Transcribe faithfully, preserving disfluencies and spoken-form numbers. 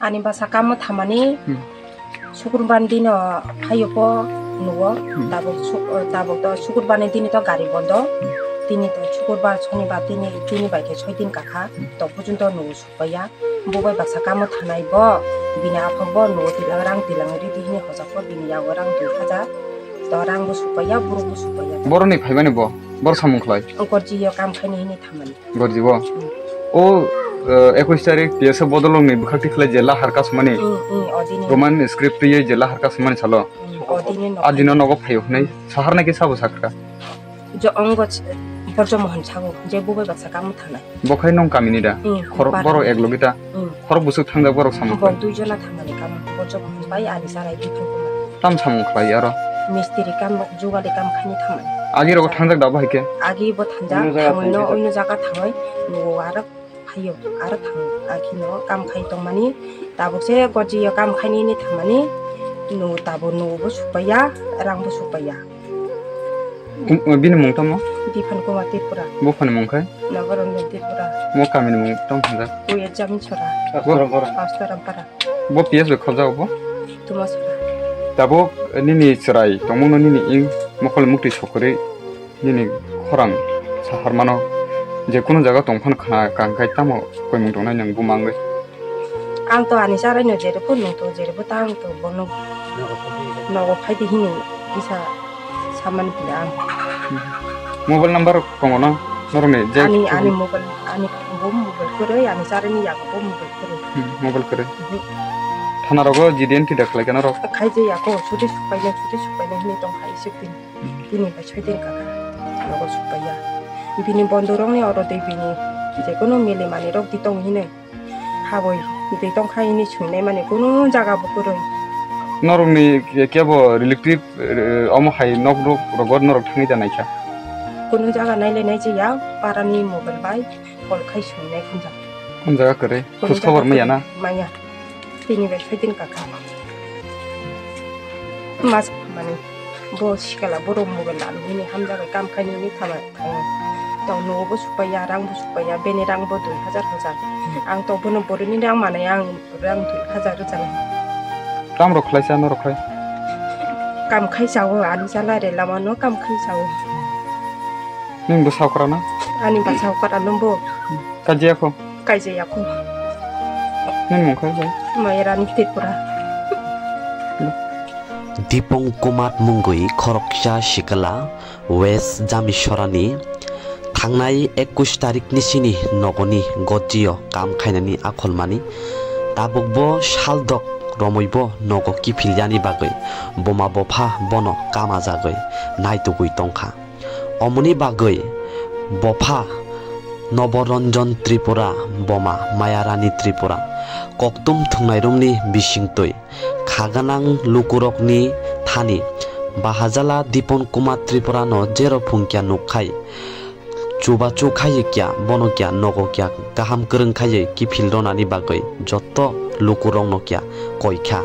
Ani bwsa kamo thamani Hmm. Sukurbar dino phaio po nugo. Hmm. Tabuk su-, tabuk to Sukurbar ni dini to gari bondo. Hmm. Tini to Sukurbar, Sonibar tini, tini bai khe soi din kakha. Hmm. To bujun to nugo supaya. Bo bai bwsa kamo thanai bo. Bini aphak bo nugo tilang rang tilang ridi hini hojak po bini yago rang dui hajar. To rang bo supaya, buruk bo supaya. Boroni phaimani bo, bor samung khlai. Gorji yo kam khaini hini thamani. Gorjibo. Hmm. O, eh, ekush tarik P S F bodolongni bwkhak tikhlai je lahar kasumani. Hmm, hmm, o dini. Roman script twiwi je lahar kasumani salo. Hmm, o dini no. A dino nogo phaio hwnwi sahar nai khe sabo sakha. Jo ongo ch-, Borjo Mohan sago je bubai baksa kamo thanai. Bo khai nong kamini da? Hmm, Khorok para. Borok ek logi ta? Hmm. Khorok bwswk thangjak borok samung Bok khlai? Dui jona thangnani kamo. Borjo Mohan bai ani sarai Bipin Kumar. Tam samung khlai aro? Mistiri kam, jugali kam khaini thamani. Agi rogo thangjak da bo hai khe? Agi bo thangjak, Ono jaga thangwi no, thangwi oino jaga thangwi, nugo aro phaio, aro thang, agi no kam khai tongmani, tabuk se gorji yo kam khaini ni thamani, nu tabuk nugo bo supaiya, rang bo supaiya. Kum-, bini mung tamo? Biphan Kumar Tripura. Buphani mung khai? Nagarondon Tripura. Mo kamini mung tamo thangjak? Kuya Jamisora. Bo Astorampara. Astorampara. Bo P S bai khobjago bo? Tumasora. Tabuk nini chwrai tongmungno nini ing mokol muktwi sokorwi nini khorang saharmano je kunu jaga tongphano khna kang khai tamo koimung tongnai nwng buma wngwi? Ang to ani charaino jerebo nung to jerebo ta ang to bono nogo phaidi hini kisa samani pila ang. Mobile number tongo na norokni je Ani, ani mobile, ani bo mobile kwrwi, ani charaini yago bo mobile kwrwi. Hmm, mobile kwrwi. Mhm. Thana rogo G D N T da khlai kana rok? Khai je yako, chuti supai na, chuti supai na hini tong khai isuk din. Hmm. Tini bai soi din kaka, nogo supai ya. Bini bondorokni oro tei bini jekono mili mani rok di tong hini. Haboi, twi tongkha hini swinai mani kunu jaga bo kwrwi. Norokni ke-, kebo relative, eh, omo hai nok rok rogo norok thangwi da naikha? Kunu jaga nailai nai jaya, parani mobile bai call khai swinai khunjak. Kun jaga kwrwi? Kunu khoj khobor jaga maya na? Kwrwi maya. Tini bai soi din kaka. Mas mani. Bo sikala borok mobile lanu hini hamjago, kam khaini hini thama thango. Tong nugo bo supaiya, rang bo supaiya, bini rang bo dui hajar hajar. Ang to bono boroni rang manai, ang rang dui hajar rwchanai. Kam rok khlaisa norok khai? Kam khai sao, ani chala re lama no kam khai sao. Nini bwsa okra na? Ani bwsa okra no bo. Kajia kho? Kaijaya kho. Nini mung khe bai? Mayarani Tripura. Dipon Kumar mungwi khoroksa sikla West Jamisorani thangnai ekush tarik ni sini nogoni gotio kam khainani akholmani tabukbo saldok romwibo nogo kiphil yani bagwi buma bopha bono kama jagwi naitugwi tongkha. Omoni bagwi bopha Noboranjan Tripura, boma Mayarani Tripura, koktum thwngnairokni bisingtwi khaganang lukurokni thani bahajala Dipon Kumar Tripurano jero phungkya nukkhai, chubachu khaiwi kya, bono kya, nogo kya, kaham kwrwng khaiwi kiphil ronani bagwi jotto lukurokno kya koikha.